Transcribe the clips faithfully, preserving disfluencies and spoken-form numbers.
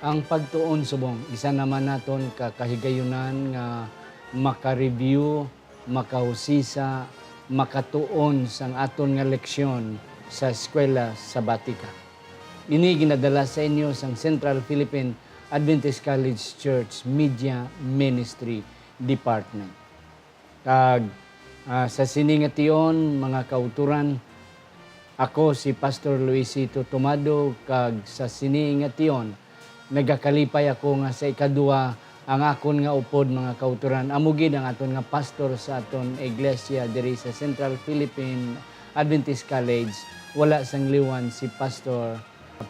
Ang pagtuon subong isa naman naton ka kahigayunan nga maka-review, makahusisa, makatuon sang aton nga leksyon sa Eskwela Sabatika. Ini ginadala sa inyo sang Central Philippine Adventist College Church Media Ministry Department. Kag, ah, sa sini nga tion, mga kauturan, ako si Pastor Luisito Tomado, kag sa sini nga tion, nagakalipay ako nga sa ikadua ang akon nga upod, mga kauturan, amo gid ang aton nga pastor sa aton iglesia diri sa Central Philippine Adventist College, wala sang liwan si Pastor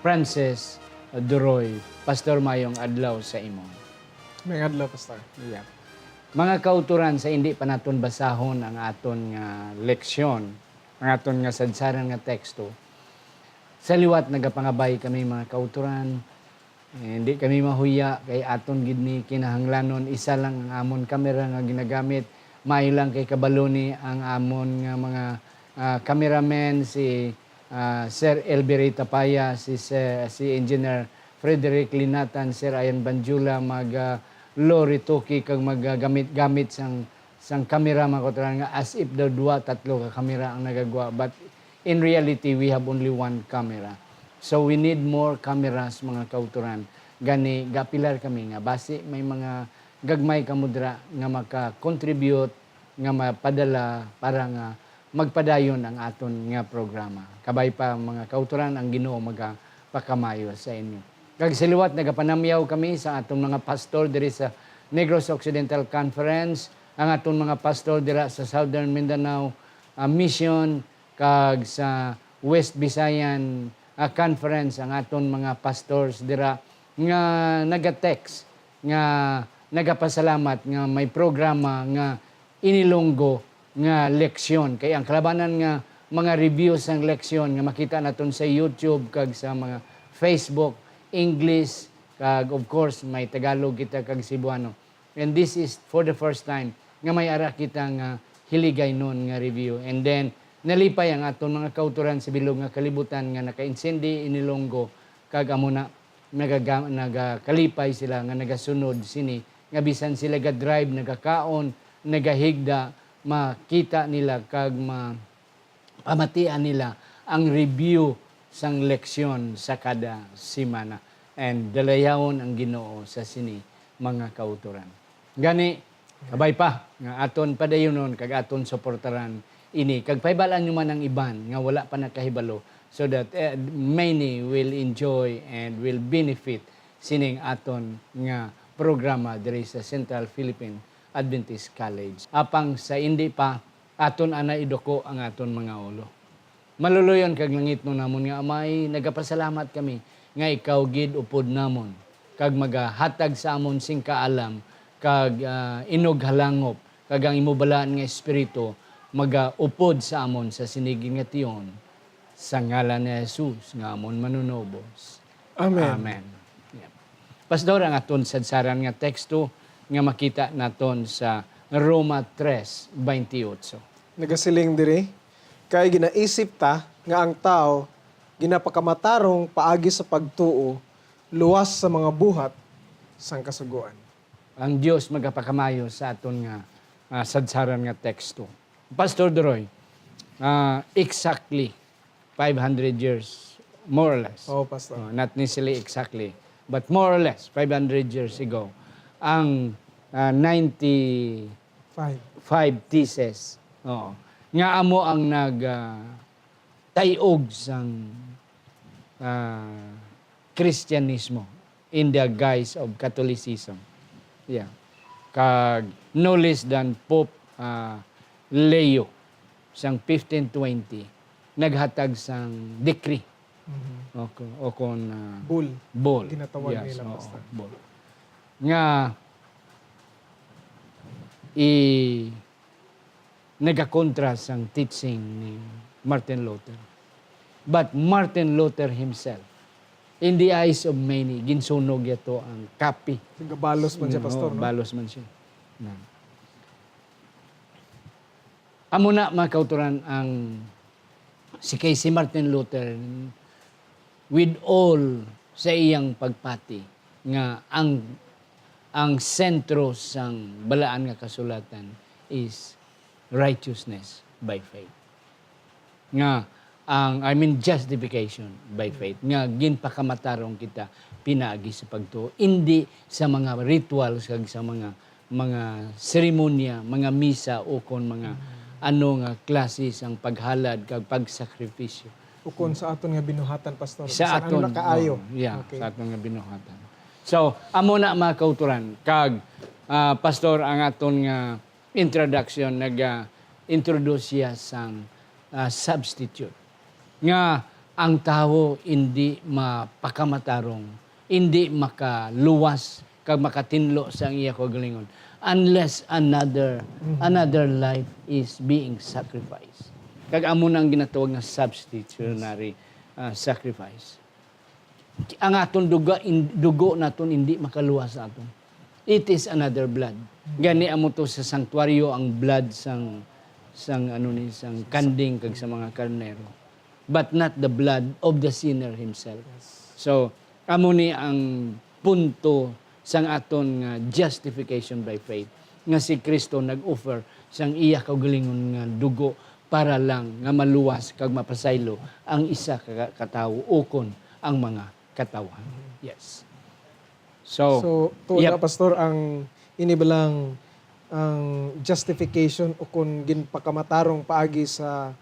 Francis Duroy. Pastor, mayong adlaw sa imo. May adlaw, Pastor. Yeah. Mga kauturan, sa hindi pa naton basahon ang aton nga leksyon, ang aton nga sadsaran nga teksto, sa liwat nagapangabay kami, mga kauturan. Eh, hindi kami mahuya kay aton gid ni kinahanglanon. Isa lang ang amon kamera nga ginagamit. Maayo lang kay kabalo ni ang amon nga mga, ah, cameramen, si, ah, Sir Elberry Tapaya, si, si, si Engineer Frederick Linatan, Sir Ian Banjula, mag, ah, Lori Toki, kag magagamit-gamit sang, sang kamera, mga kauturan, nga as if daw duwa, tatlo ka kamera ang nagagwa. But in reality, we have only one camera. So we need more cameras, mga kauturan. Gani, gapilar kami nga basi may mga gagmay kamo dira nga maka-contribute, nga mapadala para nga magpadayon ang aton nga programa. Kabay pa, mga kauturan, ang Ginoo magapakamayo sa inyo. Kag sa liwat, nagapanamyaw kami sa aton mga pastor diri sa Negros Occidental Conference, ang aton mga pastor dira sa Southern Mindanao, ah, Mission, kag sa West Visayan, ah, Conference, ang aton mga pastors dira nga naga-text, nga nagapasalamat nga may programa nga inilonggo nga leksyon. Kay ang kalabanan nga mga review sang leksyon nga makita naton sa YouTube kag sa mga Facebook, English, kag of course, may Tagalog kita kag Cebuano. And this is for the first time nga may ara kita nga hiligaynon nga review. And then, nalipay ang aton mga kauturan sa bilog nga kalibutan nga naka-intindi, inilonggo, kag amo na, nagaga-, nagakalipay sila nga nagasunod sini, nga bisan sila ga-drive, nagakaon, nagahigda, makita nila kag ma-, pamatian nila ang review sang leksyon sa kada semana. And dalayawon ang Ginoo sa sini, mga kauturan. Gani, kabay pa nga aton padayunon kag aton suportaran ini, kag pahibal-an nyo man ang iban nga wala pa nakahibalo, so that, eh, many will enjoy and will benefit sining aton nga programa diri sa Central Philippine Adventist College. Apang sa indi pa, aton anay iduko ang aton mga ulo. Maluloyon kag langitnon namon nga Amay, nagapasalamat kami nga ikaw gid upod namon, kag magahatag sa amon sing kaalam kag, ah, inughalangop, kag ang imo balaan nga Espiritu magaupod sa amon sa sini nga tion, sa ngalan ni Jesus nga amon Manunubos. Amen. Amen. Yeah. Pastor, ang aton sadsaran nga teksto nga makita naton sa Roma tres veintiocho. Nagasiling diri, "Kay ginaisip ta nga ang tawo ginapakamatarong paagi sa pagtuo, luwas sa mga buhat sang Kasugoan." Ang Dios magapakamayo sa aton nga, ah, sadsaran nga teksto. Pastor Duroy, ah, exactly five hundred years, more or less. Oo, Pastor. Oh, not necessarily exactly, but more or less five hundred years ago, ang, ah, ninety-five Five. theses, oo, nga amo ang nag, ah, tayog sang, ah, Kristyanismo in the guise of Catholicism. Yeah. Kag no less than Pope, ah, Leo sang fifteen twenty naghatag sang decree. Mhm. O ko-, o kon, ah, Bull. Bull. Ginatawag Yes, nila, oo, Pastor. Bull. Nga i-, nagakontra sang teaching ni Martin Luther. But Martin Luther himself, in the eyes of many, ginsunog yato ang kapi. Gabalos man siya, Mm, Pastor, oo, no? Balos man siya. Na. Amo na, mga kauturan, ang si, kay si Martin Luther, with all sa iyang pagpati, nga ang, ang sentro sang Balaan nga Kasulatan is righteousness by faith. Nga ang, I mean, justification by faith. Nga ginpakamatarong kita pinaagi sa pagtuo, indi sa mga rituals kag sa mga, mga seremonya, mga misa, o kon mga ano nga klase sang paghalad kag pagsakripisyo. Ukon sa aton nga binuhatan, Pastor. Sa Bisan ano aton, na kaayo. Oh, yeah, Okay. sa aton nga binuhatan. So, amo na, mga kauturan, kag, ah, Pastor, ang aton nga introduction, nag, ah, introduce siya sang, ah, substitute. Nga ang tawo indi mapakamatarong, indi makaluwas kag makatinlo sang iya kaugalingon unless another, Mhm. another life is being sacrificed. Kag amo na ang ginatawag nga substitutionary, ah, sacrifice. Ang aton duga, in-, dugo naton indi makaluwas sa aton. It is another blood. Gani amo to sa sanctuaryo ang blood sang, sang, ano ni, sang kanding kag sa mga karnero, but not the blood of the sinner himself. Yes. So, amo ni ang punto sang aton nga justification by faith, nga si Kristo nag-offer sang iya kaugalingon nga dugo para lang nga maluwas kag mapasaylo ang isa ka, ka tawo ukon ang mga katawhan. Yes. So, So, tuod yep. na, Pastor, ang ini balang ang justification o kung ginpakamatarong paagi sa,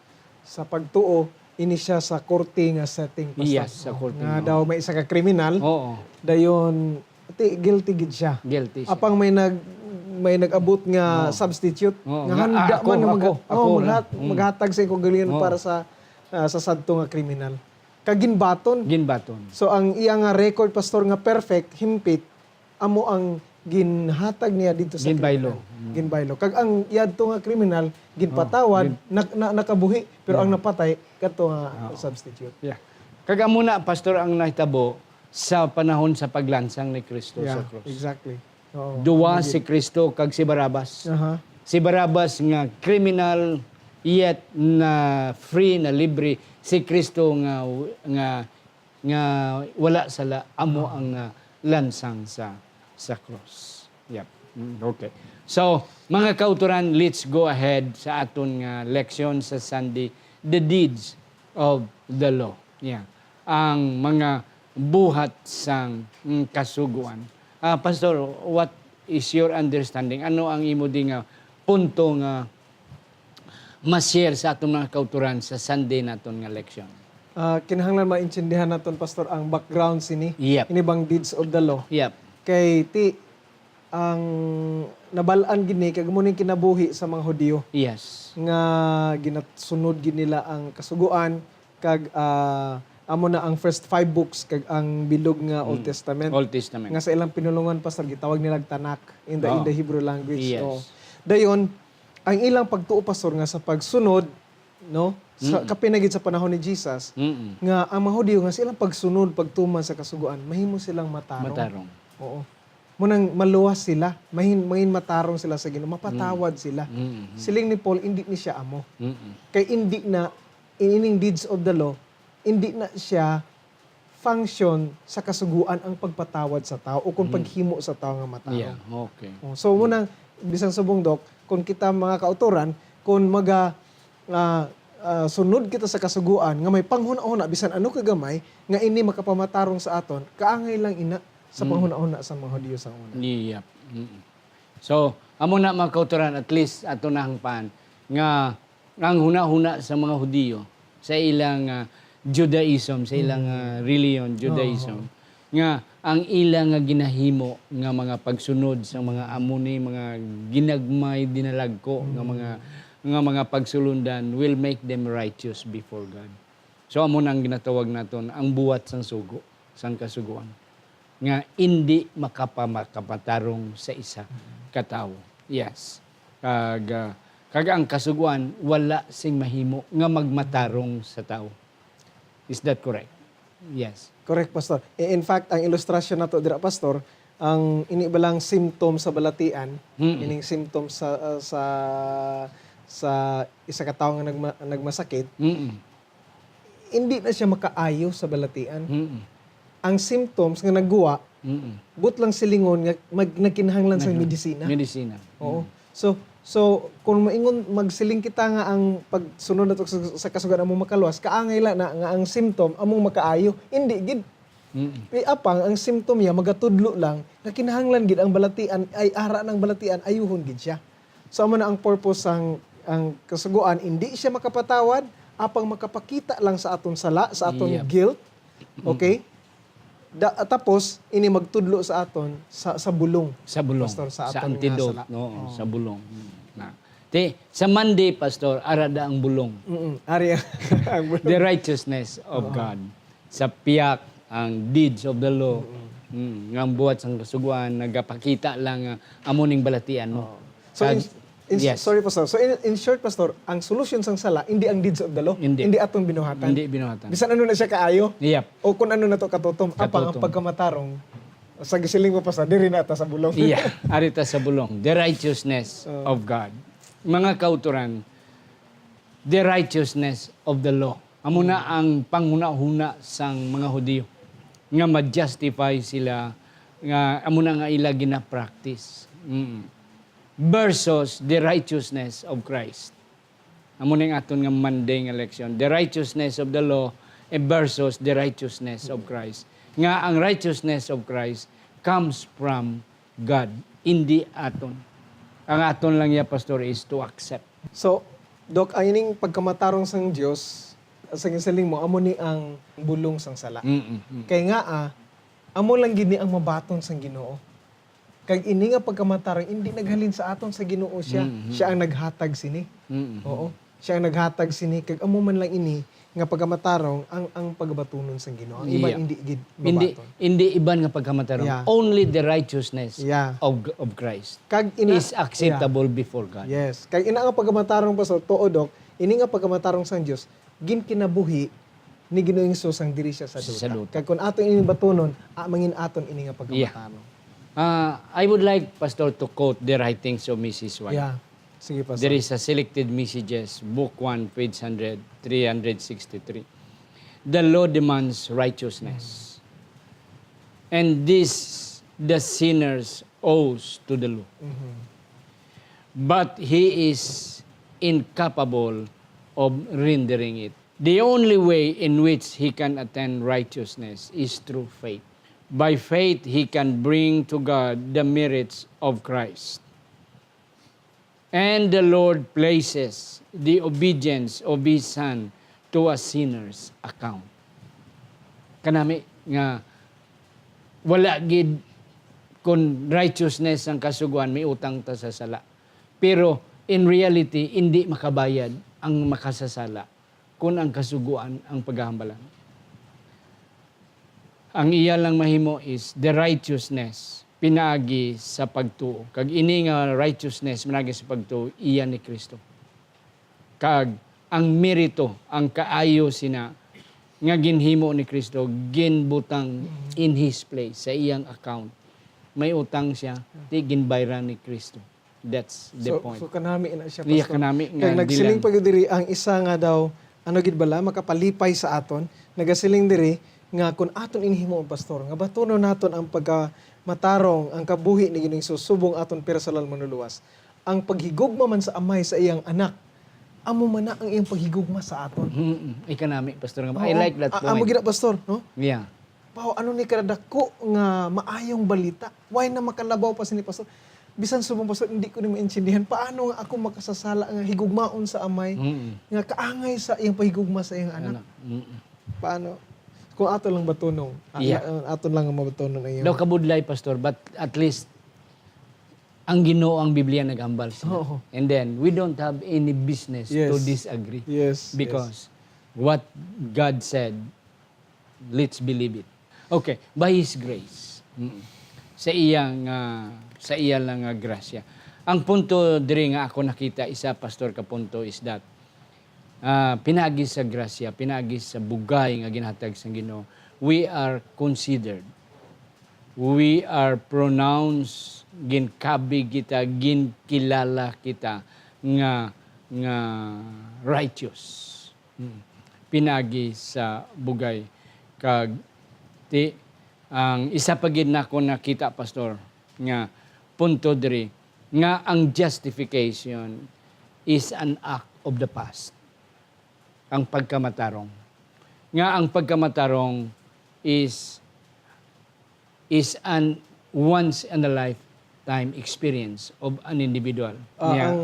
sa pagtuo, ini siya sa korte nga setting, Pastor. Yes, sa korte Nga nga. daw may isa ka kriminal, Oo. dayon, ti, guilty gid siya. Guilty siya. Apang may nag-, may nag-abot nga Oo. substitute, Oo, nga nga, handa ah, ako, man nga ako, magha-, ako oh, lang. maghat-, Mm. maghatag sa iyang kaugalingon Oo. para sa, ah, sa sadto nga kriminal. Kag ginbaton. Ginbaton. So, ang iya nga record, Pastor, nga perfect, himpit, amo ang ginhatag niya didto sa Ginbaylo. kriminal. Mm. Ginbaylo. Kag ang yadto nga kriminal, ginpatawad, Oh, gin- nak-, na-, nakabuhi, pero ang Yeah. napatay, kadto nga Oh. substitute. Yeah. Kag amo na, Pastor, ang nahitabo sa panahon sa paglansang ni Kristo sa Yeah, krus. exactly. Oo. Duwa Ano si yun? Kristo kag si Barabas. Aha. Si Barabas nga kriminal, yet na free, na libre. Si Kristo nga, nga, nga wala sala, amo Ah. ang nalansang sa, sa cross. Yep. Mm, okay. So, mga kauturan, let's go ahead sa aton nga leksyon sa Sunday, The Deeds of the Law. Yeah. Ang mga buhat sang, mm, Kasugoan. Ah, Pastor, what is your understanding? Ano ang imo di nga punto nga ma-share sa aton mga kauturan sa Sunday naton nga leksyon? Ah, kinahanglan maintindihan naton, Pastor, ang background sini. Yep. Ini bang deeds of the law? Yep. Kay ti ang nabal-an gini kag mo ning kinabuhi sa mga Hudiyo. Yes. Nga ginasunod gid nila ang Kasugoan kag, ah, amo na ang first five books kag ang bilog nga Old Mm. Testament. Old Testament. Nga sa ilang pinulongan, Pastor, gitawag nila Tanakh in the, in Oo. the Hebrew language. Yes. Oo. Dayon, ang ilang pagtuo, Pastor, nga sa pagsunod, no, sa Mm-mm. kapin na gid sa panahon ni Jesus, Mm-mm. nga ang mga Hudiyo nga sa ilang pagsunod, pagtuman sa Kasugoan, mahimo silang matarong. Matarong. Oo. Mo nang maluwas sila, mahin-, mahin matarong sila sa Ginoo, mapatawad Mm. sila. Mm-mm. Siling ni Paul, indi ni siya amo. Mm-mm. Kay indi na, in ining deeds of the law, indi na siya function sa Kasugoan ang pagpatawad sa tao o kung Mm. paghimo sa tao nga matarong. Yeah, okay. Oh, so, Mm. muna, bisan subong, Doc, kung kita mga kautoran, kung maga-, ah, ah, sunod kita sa Kasugoan nga may panghunahuna, bisan ano ka gamay, nga ini makapamatarong sa aton, kaangay lang ina sa Mm. panghunahuna sa mga Hudiyo sa una. Yep. Mm. So, amo na, mga kautoran, at least ato nahangpan nga ang hunahuna sa mga Hudiyo, sa ilang, ah, Judaism, sa ilang, Mm. ah, reliyon, Judaism, Oo. nga ang ila nga ginahimo nga mga pagsunod sa mga amo ni mga ginagmay, dinalagko nga Mm. mga, nga mga pagsulundan will make them righteous before God. So, amo na ang ginatawag naton ang buhat sang sugo, sang Kasugoan, nga indi makapamakapatarong sa isa ka tawo. Yes. Kag, ah, kag ang Kasugoan wala sing mahimo nga magmatarong sa tawo. Is that correct? Yes. Correct, Pastor. I-, in fact, ang ilustrasyon nato dira, Pastor, ang ini balang symptom sa balatian, Mm-mm. ining symptom sa, ah, sa, sa isa ka tawo nga nagma-, nagmasakit, Mm-mm. hindi na siya makaayo sa balatian. Mm-mm. Ang symptoms nga nagguwa, Mm-mm. Buot lang silingon nga mag-, nagkinahanglan sang Nagkin-, medisina. Medisina. Oo. Mm. So, so, kung maingon, magsiling kita nga ang pagsunod nato sa, sa Kasugoan amo makaluwas, kaangay lang na nga ang symptom among makaayo. Hindi gid. Mm. Pi-, apang ang symptom niya magatudlo lang nga kinahanglan gid ang balatian, ay ara ng balatian, ayuhon gid siya. So, amo na ang purpose sang, ang Kasugoan, hindi siya makapatawad, apang makapakita lang sa aton sala, sa aton Yep. guilt. Mm. Okay? Da-, tapos, ini magtudlo sa aton sa, sa bulong, Sa bulong. Pastor, sa Sa aton nga antidote, sala. Oo. Sa bulong. Mm. Na. Ti, sa Monday, Pastor, ara da ang bulong. Mm-mm. Ari ang, ang bulong. The righteousness of Oo. God. Sa piyak, ang deeds of the law. Mm-mm. Mm, nga ang buhat sang Kasugoan, nagapakita lang nga amo ning balatian mo. Oo. So, Kag-, in, in, yes. Sorry, Pastor. So, in, in short, Pastor, ang solusyon sang sala, hindi ang deeds of the law. Hindi. Hindi atong binuhatan. Hindi binuhatan. Bisan ano na siya kaayo, Yep. o kung ano na to katutom, apang ang Katutom. pagkamatarong, sa gisiling mo, Pastor, diri na ta sa bulong. Yeah, ari ta sa bulong. The righteousness Oh. of God. Mga kauturan, the righteousness of the law. Amo na Mm. ang panghunahuna sang mga Hudiyo nga ma-justify sila nga amo na nga ila gina-practice. Mm. Versus the righteousness of Christ. Amo ning aton nga Monday nga leksyon. The righteousness of the law, eh, versus the righteousness of Christ. Nga ang righteousness of Christ comes from God, hindi aton. Ang aton lang ya, Pastor, is to accept. So, Doc, ang ining pagkamatarong sang Dios, sa ginsiling mo, amo ni ang bulong sang sala. Mm, mm. Kay nga, ah, amo lang gid ni ang mabaton sang Ginoo. Kag ini nga pagkamatarong, hindi naghalin sa aton, sa Ginoo siya. Mm, mm. Siya ang naghatag sini. Mm, mm. Oo. Siya ang naghatag sini, kag amo man lang ini nga pagkamatarong ang, ang pagabatunon sang Ginoo. Ang iban Yeah. hindi gid Hindi, mabaton. hindi iban nga pagkamatarong. Yeah. Only the righteousness Yeah. of, of Christ Kag ina-, is acceptable yeah. before God. Yes. Kag ina nga pagkamatarong, Pastor, tuo, Doc, ini nga pagkamatarong sang Dios, ginkinabuhi ni Ginoong Hesus ang diri siya sa Sa duta. duta. Kag kung aton ini batunon, ah, mangin aton ini nga Yeah. pagkamatarong. Ah, I would like, Pastor, to quote the writings of Missus White. Yeah. Sige, Pastor. There is a Selected Messages, Book one, page hundred, three hundred sixty-three. The law demands righteousness. And this the sinners owes to the law. Mhm. But he is incapable of rendering it. The only way in which he can attain righteousness is through faith. By faith, he can bring to God the merits of Christ. And the Lord places the obedience of His Son to a sinner's account. Kanami nga wala gid, kun righteousness ang Kasugoan, may utang ta sa sala. Pero in reality, indi makabayad ang makasasala kun ang Kasugoan ang pagahambal. Ang iya lang mahimo is the righteousness pinaagi sa pagtuo. Kag ini nga righteousness pinaagi sa pagtuo, iya ni Cristo. Kag ang merito, ang kaayo sina nga ginhimo ni Cristo, ginbutang in His place, sa iyang account. May utang siya, di ginbayran ni Cristo. That's the So, point. so kanami na siya, Iya, Pastor. kanami nga Kag nagsiling dilan. pa gyud diri ang isa nga daw, ano gid bala, makapalipay sa aton, nagasiling diri nga kun aton ini himuon, Pastor, nga batunon naton ang pagkamatarong, ang kabuhi ni Ginoong Hesus subong aton personal manluluwas. Ang paghigugma man sa Amay sa iyang Anak, amo man na ang iyang paghigugma sa aton. Mm-mm. Ikanami, Pastor, nga Oo. I like that A-, amo point. gid na, Pastor, no? Yeah. Wow, ano ni kadako nga maayong balita? Why na makalabaw pa sini, Pastor? Bisan subong, Pastor, hindi ko ni maintindihan paano nga ako makasasala nga higugmaon sa Amay Mm. nga kaangay sa iyang pahigugma sa iyang anak. Anak. Mm. Paano? Kung ato lang batunong, a-, Yeah. a-, ato lang mabatunon ang iyang Daw kabudlay, Pastor, but at least ang Ginoo, ang Biblia naghambal sila. Oo. And then, we don't have any business Yes. to disagree. Yes, yes. Because what God said, let's believe it. Okay, by His grace. Mm. Sa iya nga, sa iya lang nga grasya. Ang punto diri nga ako nakita, isa, Pastor, ka punto is that, ah, pinaagi sa grasya, pinaagi sa bugay nga ginhatag sang Ginoo, we are considered, we are pronounced, ginkabig kita, ginkilala kita nga, nga righteous. Mm. Pinaagi sa bugay kag ti-, Ang isa pa gid nako nakita, Pastor, nga punto diri, nga ang justification is an act of the past. Ang pagkamatarong. Nga ang pagkamatarong is, is an once in a lifetime experience of an individual. Ah, Yeah. ang,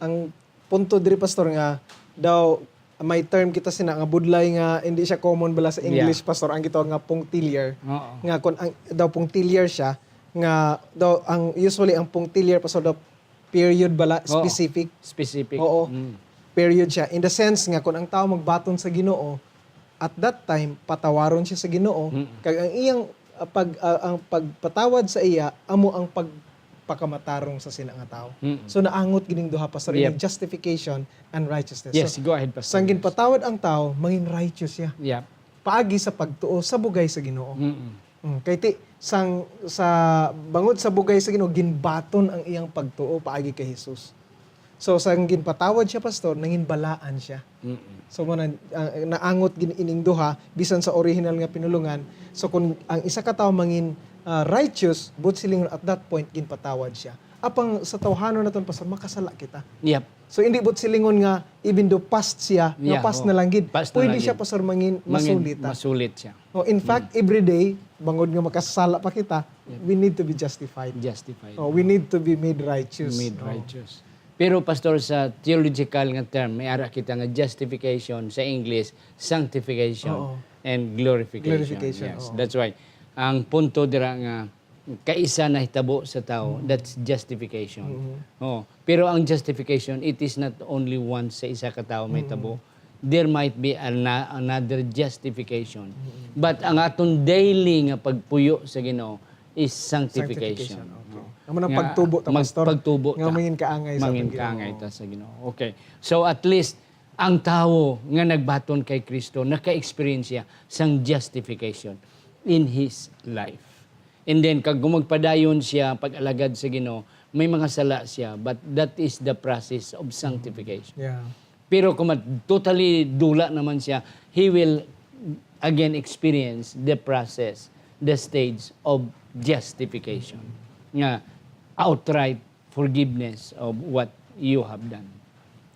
ang punto diri, Pastor, nga daw may term kita sina nga budlay nga hindi siya common bala sa English, Yeah. Pastor, ang gitawag nga punctiliar. Oo. Nga kun ang daw punctiliar siya, nga daw ang usually ang punctiliar, Pastor, daw period bala Oo. specific. Specific. Oo. Mm. Period siya. In the sense nga kun ang tawo magbaton sa Ginoo, at that time patawaron siya sa Ginoo, Mm. kag ang iyang, ah, pag, ah, ang pagpatawad sa iya amo ang pagpakamatarong sa sina nga tawo. Mm. So naangot gining duha, Pastor, Yep. ining justification and righteousness. Yes, So, go ahead, Pastor. sang Yes. ginpatawad ang tawo, mangin righteous siya. Yep. Paagi sa pagtuo sa bugay sa Ginoo. Mm-mm. Mm, kay ti, sang, sa bangod sa bugay sa Ginoo, ginbaton ang iyang pagtuo paagi kay Jesus. So, sang ginpatawad siya, Pastor, nanginbalaan siya. Mm-mm. So, mo na, ah, naangot gin-, ining duha, bisan sa original nga pinulongan. So, kung ang isa ka tawo mangin, ah, righteous, buot silingon at that point, ginpatawad siya. Apang sa tawhanon naton, Pastor, makasala kita. Yep. So, hindi buot silingon nga, even though past siya, nga Yeah, past oh. na lang gid. Past na Pwede lang siya, gid. Pastor, mangin, Mangin masulit, ah. masulit siya. Oh, in fact, Mm. every day, bangod nga makasala pa kita, Yeah. we need to be justified. Justified. Oh, we need to be made righteous. Made Oh. righteous. Pero, Pastor, sa theological nga term, may ara kita nga justification, sa English, sanctification, Oo. and glorification. Glorification, Yes, oo. that's why. Ang punto dira nga, kaisa nahitabo sa tawo, Mm. that's justification. Mm. Oh, pero ang justification, it is not only once sa isa ka tawo may Mm. tabo. There might be ana-, another justification. Mm. But ang aton daily nga pagpuyo sa Ginoo is sanctification. Sanctification, okay. Oh. Amo nang Nga pagtubo ta, mag-, Pastor, pagtubo nga ta. mangin kaangay sa Mangin aton Ginoo. kaangay ta sa Ginoo. Okay. So at least, ang tawo nga nagbaton kay Cristo, naka-experience siya sang justification in his life. And then, kag kung magpadayon siya pag-alagad sa Ginoo, may mga sala siya, but that is the process of sanctification. Yeah. Pero kung mat-, totally dula naman siya, he will again experience the process, the stage of justification. Nga outright forgiveness of what you have done.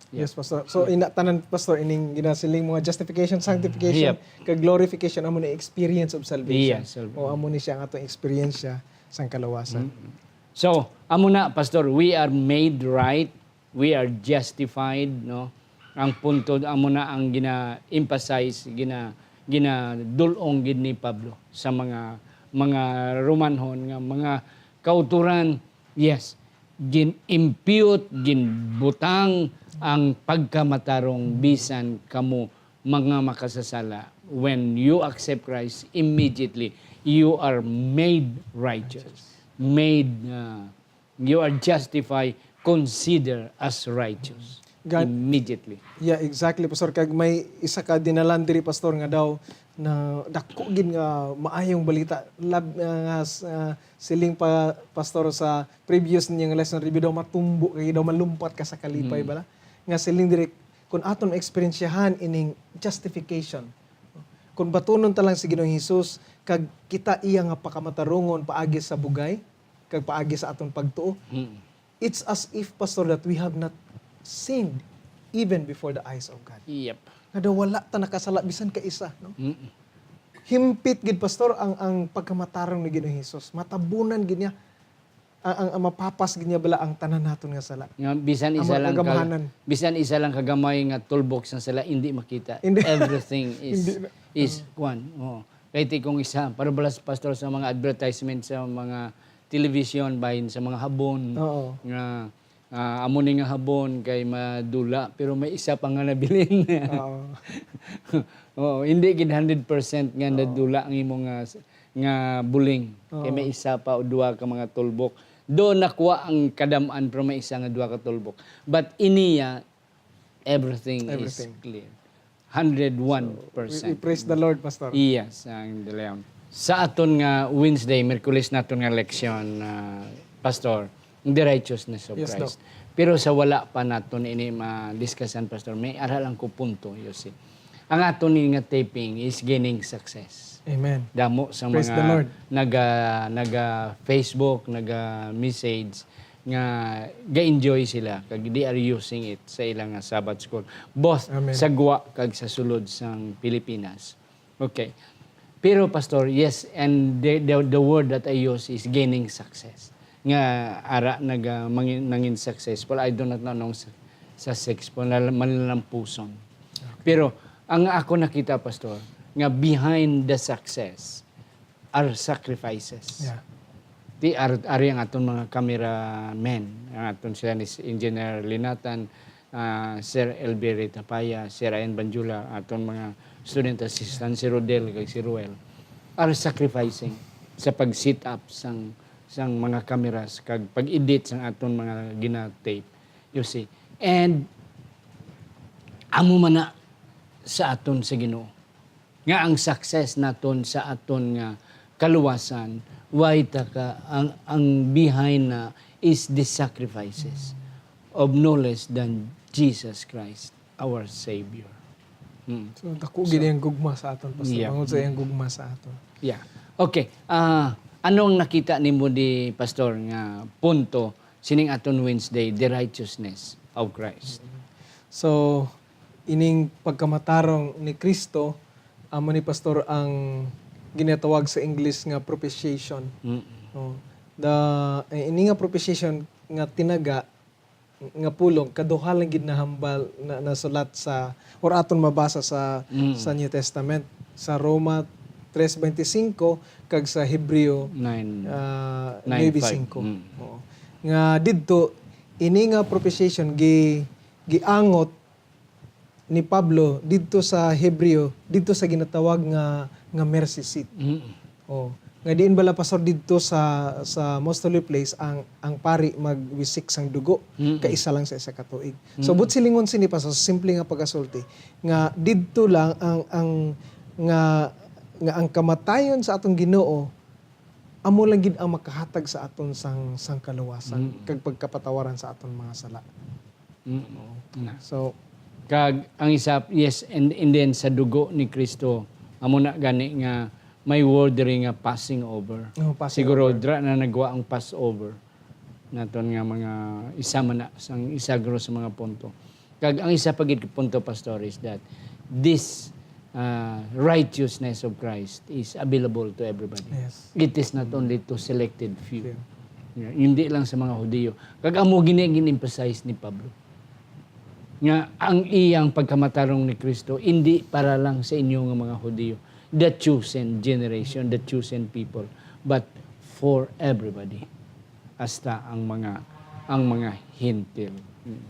Yeah. Yes, Pastor. So, Yeah. ina, tanan, Pastor, ining ginasiling mo nga justification, sanctification, Yep. kag glorification, amo ni experience of salvation. Yes, sir. O amo ni siya ang atong experience siya sang kalawasan. Mm. So, amo na, Pastor, we are made right, we are justified, no? Ang punto, amo na ang gina-emphasize, gina-, ginadul-ong gid ni Pablo sa mga, mga Romanhon nga mga kauturan, yes, gin-impute, ginbutang ang pagkamatarong bisan kamo mga makasasala. When you accept Christ, immediately you are made righteous, made, uh, you are justified, considered as righteous God. Immediately. Yeah, exactly, Pastor. Kag may isa ka dinalan diri, Pastor, nga daw na dako gid nga maayong balita. Lab-, nga, nga, uh, siling pa, Pastor, sa previous niya nga lesson review daw matumbo kay daw malumpat ka sa kalipay Mm. bala. Nga siling diri, kung aton maeksperiensyahan ining justification, kung batunon ta lang si Ginoong Hesus, kag kita iya nga pakamatarungon paagi sa bugay, kag paagi sa aton pagtuo, Mm. it's as if, Pastor, that we have not sinned even before the eyes of God. Yep. Nga daw wala ta nakasala bisan ka isa, no? Mm. Himpit gid, Pastor, ang, ang pagkamatarong ni Ginoong Hesus. Matabunan gid niya. Ang, ang, ang mapapas gid niya bala ang tanan naton nga sala. Nga bisan Ang isa mga lang ka, kagamhanan. bisan isa lang kagamay nga tulbok sang sala, hindi makita. Hindi. Everything is, Hindi na. is Oo. kwan. Oo. Kay ti kung isa, para bala sa, Pastor, sa mga advertisement sa mga television, bahin sa mga habon, Oo. nga, ah, amo ni nga habon kay madula, pero may isa pa nga nabilin. Oo. Oo, hindi gid hundred percent nga Oo. nadula ang imo nga s-, nga buling. Kay Oo. may isa pa o duha ka mga tulbok. Do nakuha ang kadam-an, pero may isa nga duha ka tulbok. But iniya, everything is Everything. clear. Hundred one percent. So, we, we praise the Lord, Pastor. Yes, ang De Leon. Sa aton nga Wednesday, Miyerkules naton nga leksyon, ah, Pastor, the righteousness of Yes, Christ. Doc. Pero sa wala pa naton ini ma-discussan, Pastor, may ara lang ko punto, you see. Ang aton ni nga taping is gaining success. Amen. Damo sa Praise the mga Lord. naga, naga Facebook, naga message nga ga-enjoy sila kag they are using it sa ilang nga Sabbath school, both Amen. sa gwa kag sa sulod sang Pilipinas. Okay. Pero, Pastor, yes, and the, the, the word that I use is gaining success. Nga ara naga mangin-, nangin successful, I do not know nung sa, sa sex po, na malalampuson. Pero ang ako nakita, Pastor, nga behind the success are sacrifices. Yeah. Di ar-, ari ang aton mga cameramen, ang aton sila ni s-, Engineer Linatan, ah, Sir Elviri Tapaya, Sir Ian Banjula, aton mga student assistant, si Rodel kag si Ruel, are sacrificing sa pag-set up sang, sang mga cameras kag pag-edit sang aton mga gina-tape. You see? And amo man na sa aton sa Ginoo. Nga ang success naton sa aton nga kaluwasan, way ta ka, ang, ang behind na is the sacrifices of no less than Jesus Christ, our Savior. Mm. So, dako So, gid ang gugma sa aton, Pastor. Yeah. Bangod sa iyang gugma sa aton. Yeah. Okay. Ah, ano ang nakita nimo di, Pastor, nga punto sining aton Wednesday, the righteousness of Christ? So, ining pagkamatarong ni Kristo, amo ni, Pastor, ang ginatawag sa English nga propitiation. Mm. No? The, eh, ini nga propitiation nga tinaga, nga pulong, kaduha lang gid nahambal, na, nasulat sa, or aton mabasa sa, Mm. sa New Testament, sa Roma tres veinticinco kag sa Hebreo, Nine. ah, Nine nuebe five. singko. Mm. Oo. Nga didto, ini nga propitiation gi-, giangot ni Pablo didto sa Hebreo, didto sa ginatawag nga, nga mercy seat. Mm. Oh, nga diin bala, Pastor, didto sa, sa Most Holy Place ang, ang pari magwisik sang dugo, Mm. kaisa lang sa isa ka tuig. So, Mm. buot silingon sini, Pastor, sa simple nga pagkasulti, nga didto lang ang, ang, nga, nga ang kamatayon sa atong Ginoo amo lang gid ang makahatag sa aton sang, sang kaluwasan Mm. kag pagkapatawaran sa aton mga sala. Mm. Oo. Na. So, Kag ang isa, yes, and, and then sa dugo ni Kristo, amo na gani nga may word diri nga passing over. Oh, passing Siguro over. dra na nagwa ang Passover naton nga mga isa man na, sang isa guro sa mga punto. Kag ang isa pa gid punto, Pastor, is that this, uh, righteousness of Christ is available to everybody. Yes. It is not only to selected few. Few. Yeah, hindi lang sa mga Hudiyo. Kag amo gini ang gin-emphasize ni Pablo. Nga ang iyang pagkamatarong ni Kristo, hindi para lang sa inyo nga mga Hudiyo, the chosen generation, the chosen people, but for everybody. Hasta ang mga, ang mga Hentil. Mm.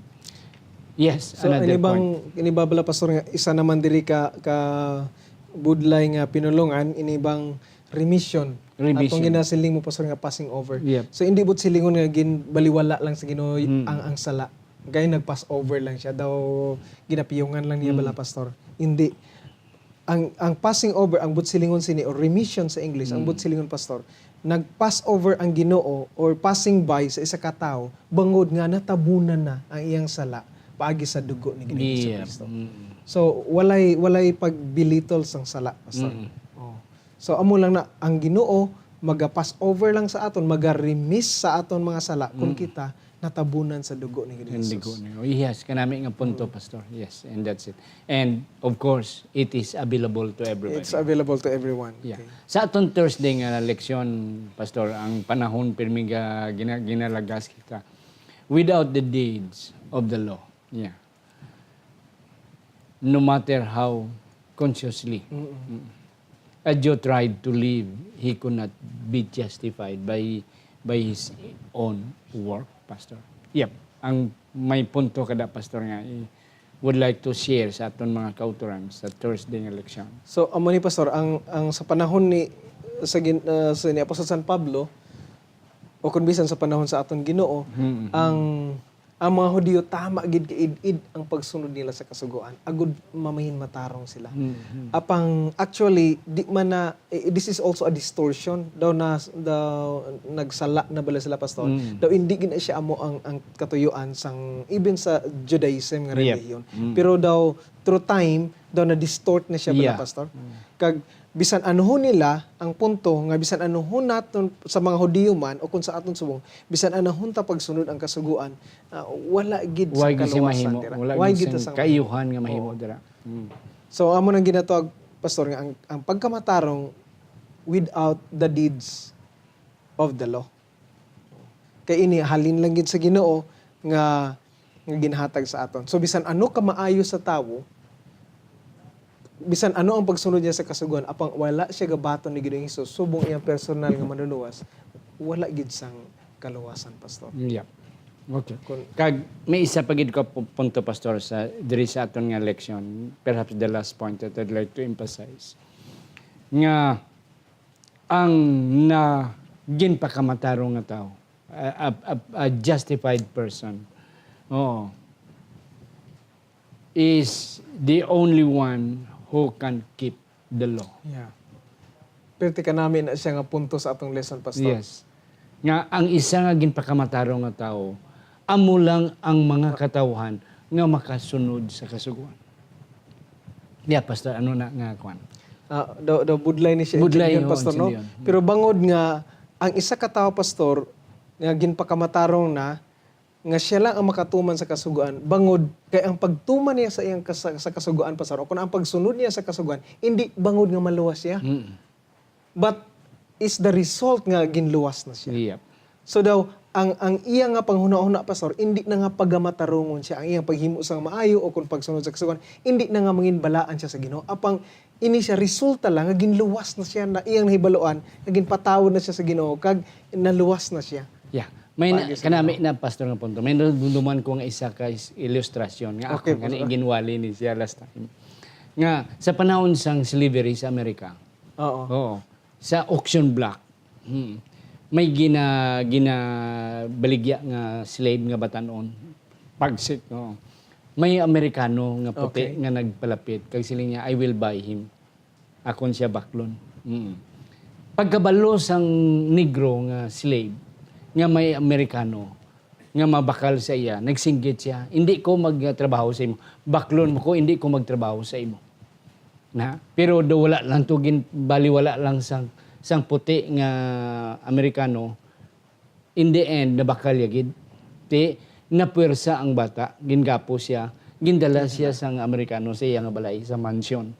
Yes, So, another ini bang, point. ini ba bala, Pastor, nga isa naman diri ka, ka budlay nga pinulongan, ini bang remission? Remission. Atong ginasiling mo, Pastor, nga passing over. Yep. So, hindi buot silingon nga ginbaliwala lang sa Ginoo Mm. ang, ang sala. Kay nag-pass over lang siya. Daw, ginapiyungan lang niya Mm. bala, Pastor. Hindi. Ang, ang passing over, ang buot silingon sini, or remission sa English, ang Mm. buot silingon, Pastor, nag-pass over ang Ginoo or passing by sa isa ka tawo, bangod nga natabunan na ang iyang sala paagi sa dugo ni Ginoong Hesus Yeah. Kristo. Mm. So, walay, walay pag-belittle sang sala, Pastor. Mm. Oh. So, amo lang na, ang Ginoo maga-pass over lang sa aton, maga-remiss sa aton mga sala kung Mm. kita natabunan sa dugo ni Ginoong Ang Hesus. dugo ni, oh, yes, kanami nga punto, Mm. Pastor. Yes, and that's it. And, of course, it is available to everybody. It's available to everyone. Yeah. Okay. Sa aton Thursday nga leksyon, Pastor, ang panahon pirmi nga gina-, ginalagas kita. Without the deeds of the law. Yeah. No matter how consciously. Mm-mm. Mm. A Jew tried to live, he could not be justified by, by his own work, Pastor. Yep. Ang may punto kada, Pastor, nga I would like to share sa aton mga kautoran sa Thursday nga leksyon. So, amo ni, Pastor, ang, ang sa panahon ni, sa gin-, ah, sa ni Apostol San Pablo, o kung bisan sa panahon sa aton Ginoo, Mm-hmm. ang, ang mga Hudiyo tama gid kaid-id ang pagsunod nila sa Kasugoan, agud mamahinmatarong sila. Mm-hmm. Apang, actually, di man na, eh, this is also a distortion. Daw na, daw nagsala na bala sila, Pastor. Mm. Daw hindi gid na siya amo ang, ang katuyuan sang, even sa Judaism nga Yep. relihiyon. Mm. Pero daw, through time, daw na-distort na siya, bala, Yeah. Pastor. Mm. Kag bisan anuhon nila ang punto nga bisan anuhon naton sa mga Hudiyo man o kung sa aton subong, bisan anuhon ta pagsunod ang Kasugoan, ah, wala gid sa Wa gid siya kaluwasan mahimo. dira. Wala Wa gid gid sa sang kaayuhan nga mahimo Oo. dira. Mm. So, amo nang ginatawag, Pastor, nga ang, ang pagkamatarong without the deeds of the law. Kay ini halin lang gid sa Ginoo nga, nga ginhatag sa aton. So, bisan ano ka maayo sa tawo, bisan ano ang pagsunod niya sa Kasugoan, apang wala siya gabaton ni Ginoong Hesus subong iyang personal nga manluluwas, wala gid sang kaluwasan, Pastor. Yeah. Okay. Kun- Kag may isa pa gid ko pu-, punto, Pastor, sa, diri sa aton nga leksyon, perhaps the last point that I'd like to emphasize, nga ang na ginpakamatarong nga tawo, a, a, a, a justified person, oo, is the only one who can keep the law. Yeah. Perti kanami na siya nga punto sa atong lesson, Pastor. Yes. Nga ang isa nga ginpakamatarong nga tawo, amo lang ang mga katawhan nga makasunod sa Kasugoan. Yeah, Pastor, ano na nga kwan? Ah, daw, daw budlay ni siya Budlay, intindihan, oo, Pastor, no? intindihan. Pero bangod nga ang isa ka tawo, Pastor, nga ginpakamatarong na, nga siya lang ang makatuman sa Kasugoan, bangod kay ang pagtuman niya sa iyang kas-, sa Kasugoan, Pastor, o kung ang pagsunod niya sa Kasugoan, hindi bangod nga maluwas siya. Mm. But is the result nga ginluwas na siya. Yep. So daw, ang, ang iya nga panghunahuna, Pastor, hindi na nga pagamatarungon siya. Ang iyang paghimo sang maayo o kung pagsunod sa Kasugoan, hindi na nga manginbalaan siya sa Ginoo. Apang ini siya, resulta lang nga ginluwas na siya, na iyang nahibaluan nga ginpatawad na siya sa Ginoo kag naluwas na siya. Yeah. May na, Paagi sa kanami Ginoo. na, Pastor, nga punto. May nadumduman ko nga isa ka is-, ilustrasyon nga Okay, ako nga Pastor. ginwali ni siya last time. Nga sa panahon sang slavery sa Amerika, Oo. Oo. Sa auction block. Hmm. May gina-, ginabaligya nga slave nga batan-on. Pagsik, oo. May Amerikano nga puti Okay. nga nagpalapit kag siling niya, "I will buy him. Akon siya baklon." Mm. Pagkabalo sang negro nga slave nga may Amerikano nga mabakal sa iya, nagsinggit siya, "Hindi ko magtrabaho sa imo. Baklon mo ko, hindi ko magtrabaho sa imo." Na, pero do wala lang to gin-, baliwala lang sang, sang puti nga Amerikano. In the end, nabakal ya gid. Ti, napuwersa ang bata, gingapos siya, gindala siya sang Amerikano sa iya nga balay, sa mansion.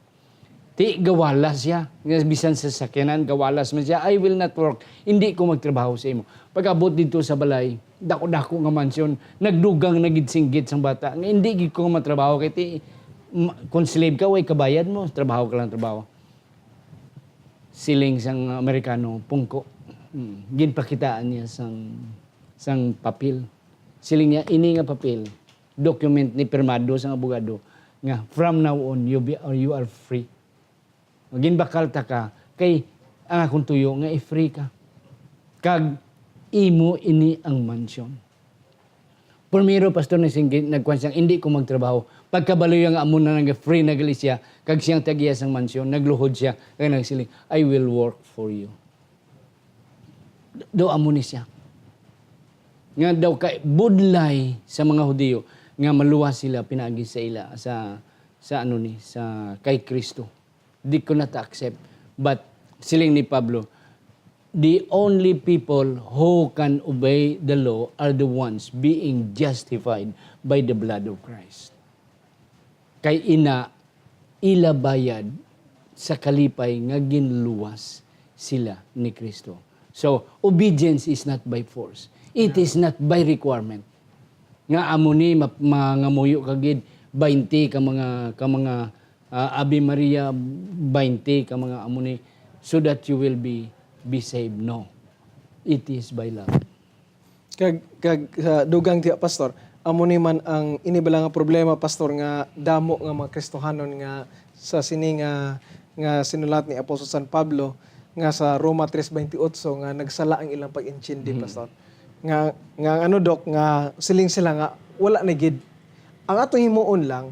Ti, gawalas siya, nga bisan sa sakyanan, gawalas man siya, "I will not work, hindi ko magtrabaho sa imo." Pag-abot didto sa balay, dako-dako nga mansion, nagdugang na gid singgit sang bata, nga, "Hindi gid ko matrabaho, kay ti, ma-, kung slave ka, way kabayad mo, trabaho ka lang, trabaho." Siling sang Amerikano, "Pungko." Hmm. Ginpakitaan niya sang, sang papel. Siling niya, "Ini nga papel, document ni pirmado sang abogado nga from now on, you be, or you are free." Ginbakal ta ka, kay ang akong tuyo nga i-free ka. Kag imo ini ang mansion. Primero, Pastor, nagsinggi-, nagkuan siya, "Hindi ko magtrabaho." Pagkabalo niya nga amo na nga free na gali siya, kag siyang tag-iya sang mansion, nagluhod siya, kag nagsiling, "I will work for you." Do amo ni siya. Nga daw kay budlay sa mga Hudiyo nga maluwas sila pinaagi sa ila, sa, sa ano ni, sa kay Kristo. They could not accept. But siling ni Pablo, "The only people who can obey the law are the ones being justified by the blood of Christ." Kay ina, ila bayad sa kalipay nga ginluwas sila ni Kristo. So, obedience is not by force. It is not by requirement. Nga amo ni ma-, mangamuyo ka gid, baynte ka mga, ka mga, ah, Ave Maria, baynte ka mga amo ni, so that you will be, be saved. No. It is by love. Kag, kag sa dugang diha, Pastor, amo ni man ang ini bala nga problema, Pastor, nga damo nga mga Kristohanon nga sa sini nga, nga sinulat ni Apostol San Pablo nga sa Roma tres veintiocho nga nagsala ang ilang pag-intindi, Mhm. Pastor. Nga, nga ano, Doc, nga siling sila nga wala na gid. Ang atong himuon lang,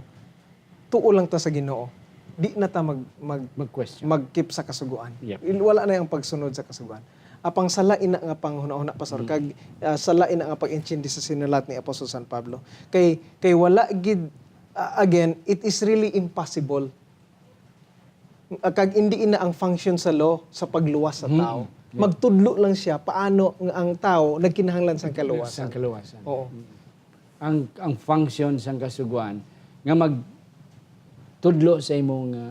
tuo lang ta sa Ginoo. Di na ta mag, mag, Mag-question. mag-keep sa kasugoan. Yep. Il-, wala na yung pagsunod sa kasugoan. Apang sala ina nga panghunahuna, Pastor, Mm. kag, ah, sala ina nga pag-intindi sa sinulat ni Apostol San Pablo. Kay, kay wala gid, uh, again, it is really impossible. Uh, kag hindi ina ang function sa law sa pagluwas sa Mm. tao. Yeah. Magtudlo lang siya paano nga ang tao nagkinahanglan sang kaluwasan. Sang kaluwasan. Oo. Mm. Ang, ang function sang Kasugoan nga magtudlo sa imo nga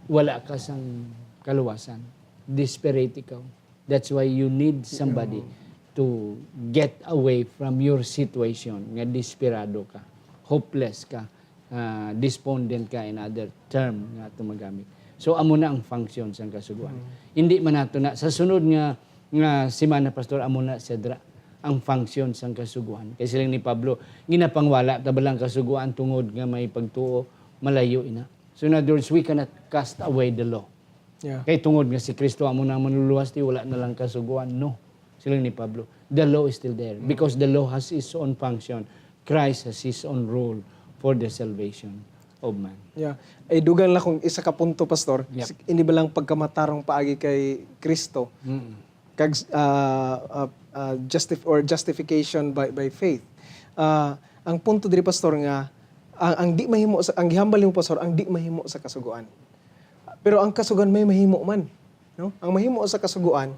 wala ka sang kaluwasan, desperate ikaw. That's why you need somebody Mm. to get away from your situation nga desperado ka, hopeless ka, ah, despondent ka, in other term nga ato magamit. So, amo na ang function sang Kasugoan. Mm. Hindi man nato na, sa sunod nga, nga semana, Pastor, amo na, Sedra, ang function sang Kasugoan. Kay siling ni Pablo, ginapangwala ta ba lang Kasugoan tungod nga may pagtuo, malayo ina. So, in other words, we cannot cast away the law. Yeah. Kay tungod nga si Kristo amo na ang manluluwas, di wala na lang Kasugoan. No. Siling ni Pablo, the law is still there Mm. because the law has its own function. Christ has his own rule for the salvation of man. Yeah. Ay, dugang lang kung isa ka punto, Pastor. Yep. Si-, ini ba lang pagkamatarong paagi kay Kristo? Mm. Kag, ah, ah, ah, justif-, or justification by, by faith. Ah, ang punto diri, Pastor, nga ang, ang di mahimo sa, ang gihambal nimo, Pastor, ang di mahimo sa Kasugoan. Pero ang Kasugoan may mahimo man, no? Ang mahimo sa Kasugoan,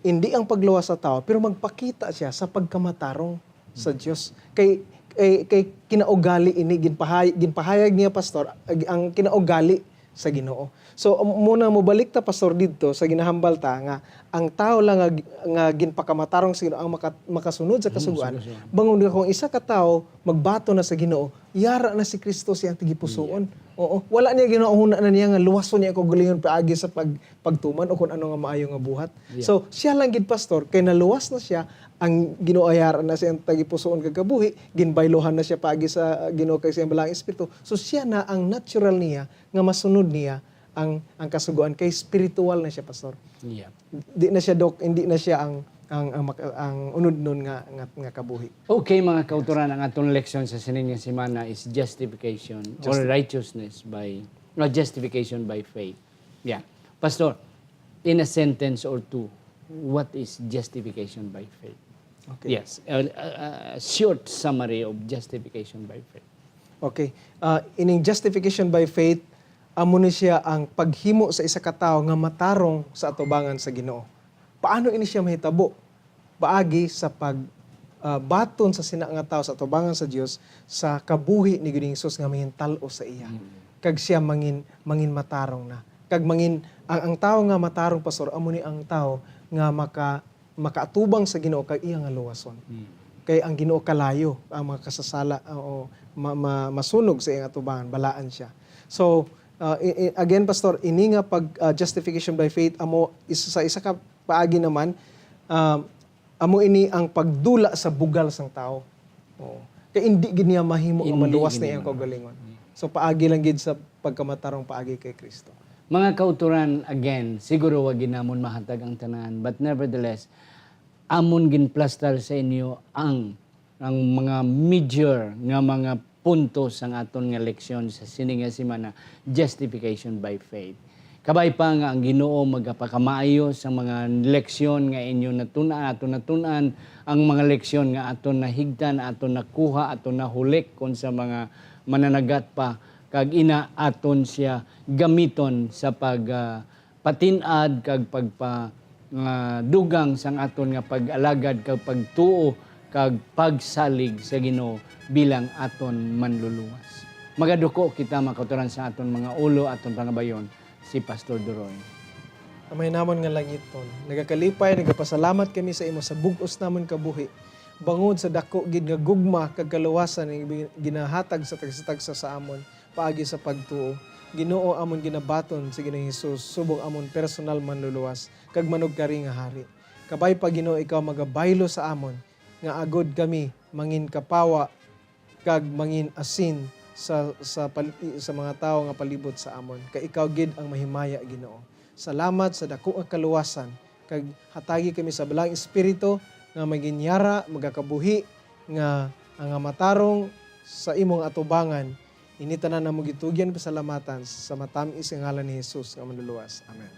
hindi ang pagluwas sa tao, pero magpakita siya sa pagkamatarong sa Dios. Kay, kay, kay kinaugali ini, ginpahay-, ginpahayag niya, Pastor, ag-, ang kinaugali sa Ginoo. So, um, muna mobalik ta, Pastor, didto sa ginahambal ta nga ang tao lang nga, nga ginpakamatarong sa Ginoo ang maka-, makasunod sa Mm, sa Kasugoan. Kasugoan. Bangon nga kung isa ka tawo magbaton na sa Ginoo, yara na si Kristo sa iyang tagipusoon. Yeah. Oo. Wala niya ginahuna na niya nga luwason niya ang kaugalingon paagi sa pag-, pagtuman o kung ano nga maayo nga buhat. Yeah. So, siya lang gid, Pastor, kay naluwas na siya, ang Ginoo yara na sa iyang tagipusoon kag kabuhi, ginbayluhan na siya paagi sa Ginoo kag sa iyang Balaang Espiritu. So, siya na ang natural niya nga masunod niya ang, ang Kasugoan kay spiritual na siya, Pastor. Yeah. Di na siya, Doc, hindi na siya ang, ang, ang maka-, ang unodnon nga, nga, nga kabuhi. Okay, mga kautoran, ang aton leksyon sa sining nga semana is justification or Justi- righteousness by, uh, justification by faith. Yeah. Pastor, in a sentence or two, what is justification by faith? Okay. Yes, a, a, a short summary of justification by faith. Okay. Ah, ining justification by faith, amo ni siya ang paghimo sa isa ka tawo nga matarong sa atubangan sa Ginoo. Paano ini siya mahitabo? Paagi sa pag, ah, baton sa sina nga tawo sa atubangan sa Dios sa kabuhi ni Ginoong Hesus nga mangintal-o sa iya. Mm. Kag siya mangin-, mangin matarong na. Kag mangin-, ang, ang tawo nga matarong, Pastor, amo ni ang tawo nga maka-, makaatubang sa Ginoo kag iya nga luwason. Mm. Kay ang Ginoo kalayo ang mga kasasala, o ma-, ma-, masunog sa iyang atubangan, balaan siya. So, uh, i-, i-, again, Pastor, ini nga pag, uh, justification by faith, amo, is-, sa isa ka paagi naman, um, amo ini ang pagdula sa bugal sang tawo. Oo. Kay indi gid niya mahimo nga Indi maluwas gid na niya iyang maluwas. kaugalingon. Mm. So, paagi lang gid sa pagkamatarong paagi kay Kristo. Mga kautoran, again, siguro wa gid namon mahatag ang tanan, but nevertheless, amon ginplastar sa inyo ang, ang mga major nga mga punto sang aton nga leksyon sa sini nga semana, justification by faith. Kabay pa nga ang Ginoo magapakamaayo sa mga leksyon nga inyo natun-an, aton natun-an, ang mga leksyon nga aton nahigtan, aton nakuha, aton nahulik kon sa mga mananagat pa, kag ina aton siya gamiton sa pag, ah, patin-ad kag pagpa-, ah, dugang sang aton nga pag-alagad kag pagtuo kag pagsalig sa Ginoo bilang aton Manluluwas. Magaduko kita, mga kautoran, sa aton mga ulo, aton pangabayon, si Pastor Duroy. Amay namon nga langiton, nagakalipay, nagapasalamat kami sa imo sa bug-os namon kabuhi, bangod sa dako gid nga gugma kag kaluwasan nga ginahatag sa tagsa-tagsa sa amon paagi sa pagtuo. Ginoo, amon ginabaton si Ginoong Hesus subong amon personal Manluluwas kag manugkari nga Hari. Kabay pa, Ginoo, ikaw magabaylo sa amon nga agod kami mangin kapawa kag mangin asin sa, sa pal-, sa mga tawo nga palibot sa amon, kay ikaw gid ang mahimaya, Ginoo. Salamat sa dako nga kaluwasan, kag hatagi kami sa Balaang Espiritu nga magin yara, magakabuhi, nga, nga matarong sa imo nga atubangan. Ini tanan namo gitugyan pasalamatan sa matam-is nga ngalan ni Jesus nga Manluluwas. Amen.